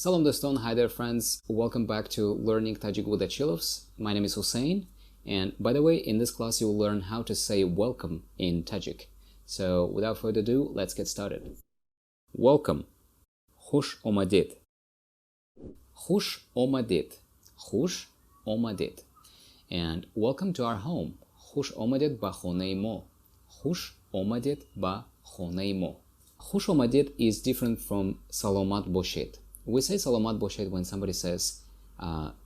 Салом, дӯстон, hi there, friends. Welcome back to Learning Tajik with Achilovs. My name is Hussein, and by the way, in this class you will learn how to say "welcome" in Tajik. So without further ado, let's get started. Welcome. Хуш омадед. Хуш омадед. Хуш омадед. And welcome to our home. Хуш омадед ба хонаи мо. Хуш омадед ба хонаи мо. Хуш омадед is different from саломат бошед. We say саломат бошед when somebody says,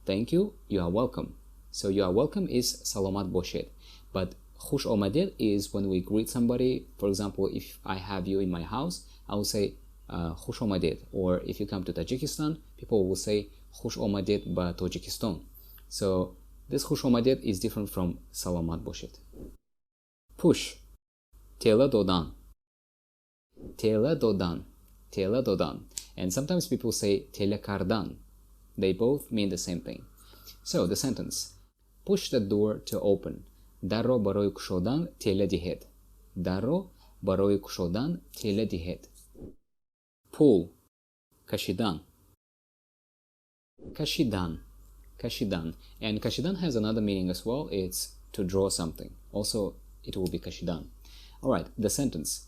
"Thank you, you are welcome." So "you are welcome" is саломат бошед. But хуш омадед is when we greet somebody. For example, if I have you in my house, I will say хуш омадед. Or if you come to Tajikistan, people will say хуш омадед ба Тоҷикистон. So this хуш омадед is different from саломат бошед. Push. Тела додан. Тела додан. Тела додан. And sometimes people say тела кардан. They both mean the same thing. So the sentence: Push the door to open. Дарро барои кушодан тела диҳед. Дарро барои кушодан тела диҳед. Pull. Кашидан. Кашидан. Кашидан. And кашидан has another meaning as well. It's to draw something. Also, it will be кашидан. Alright, the sentence.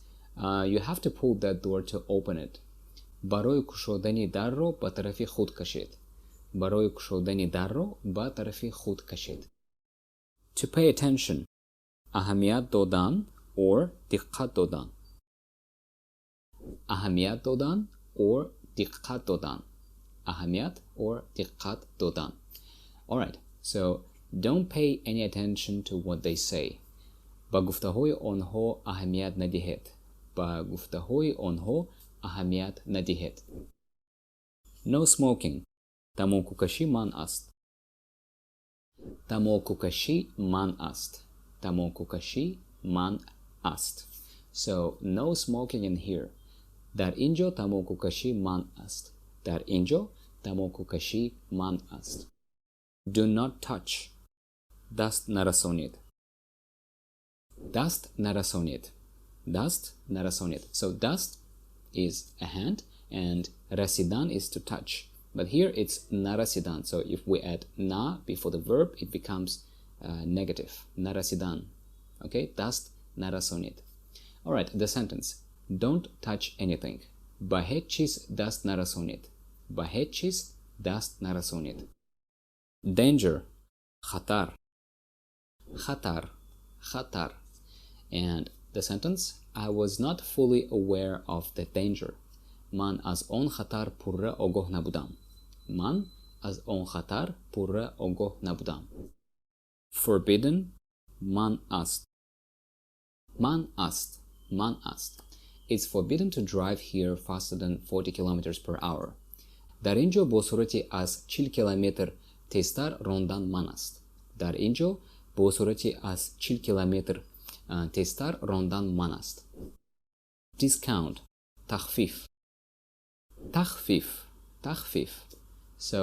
You have to pull that door to open it. Барои кушодани дарро ба тарафи худ кашед. Барои кушодани дарро ба тарафи худ кашед. To pay attention. Аҳамият додан or диққат додан. Аҳамият додан or диққат додан. Аҳамият or диққат додан. Alright, so don't pay any attention to what they say. Ба гуфтаҳои онҳо аҳамият надиҳед. Ба гуфтаҳои онҳо аҳамият надиҳед. No smoking. Тамокукашӣ манъ аст. Тамокукашӣ манъ аст. Тамокукашӣ манъ аст. So no smoking in here. Дар ин ҷо тамокукашӣ манъ аст. Дар ин ҷо тамокукашӣ манъ аст. Do not touch. Даст нарасонед. Даст нарасонед. Даст нарасонед. So даст is a hand and расидан is to touch. But here it's нарасидан. So if we add на before the verb, it becomes negative. Нарасидан. Okay, даст нарасонед. Alright, the sentence. Don't touch anything. Ба ҳеҷ чиз даст нарасонед. Ба ҳеҷ чиз даст нарасонед. Danger. Хатар. Хатар. Хатар. And the sentence: I was not fully aware of the danger. Ман аз он хатар пурра огоҳ набудам. Ман аз он хатар пурра огоҳ набудам. Forbidden. Манъ аст. Манъ аст. Манъ аст. It's forbidden to drive here faster than 40 kilometers per hour. Дар ин ҷо бо суръати аз 40 километр тезтар рондан манъ аст. Дар ин ҷо бо суръати аз 40 километр тезтар рондан манъ аст. Discount. Тахфиф. Тахфиф. Тахфиф. So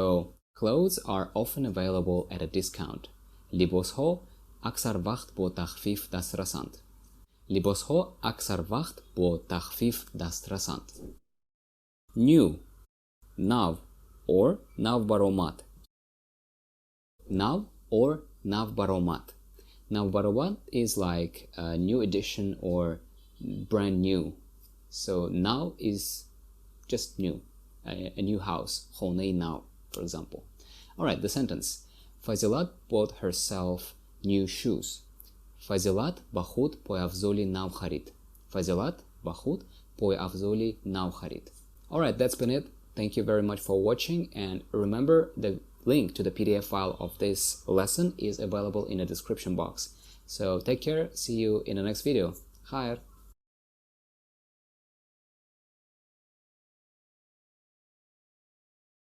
clothes are often available at a discount. Либосҳо аксар вақт бо тахфиф дастрасанд. Либосҳо аксар вақт бо тахфиф дастрасанд. New. Нав or навбаромад. Нав or навбаромад. Навбаромад is like a new edition or brand new. So нав is just new, a new house, хонаи нав, for example. All right, the sentence. Fazilat bought herself new shoes. Фазилат ба худ пойафзоли нав харид. Фазилат ба худ пойафзоли нав харид. Alright, that's been it. Thank you very much for watching, and remember, the link to the PDF file of this lesson is available in the description box. So take care, see you in the next video. Хайр!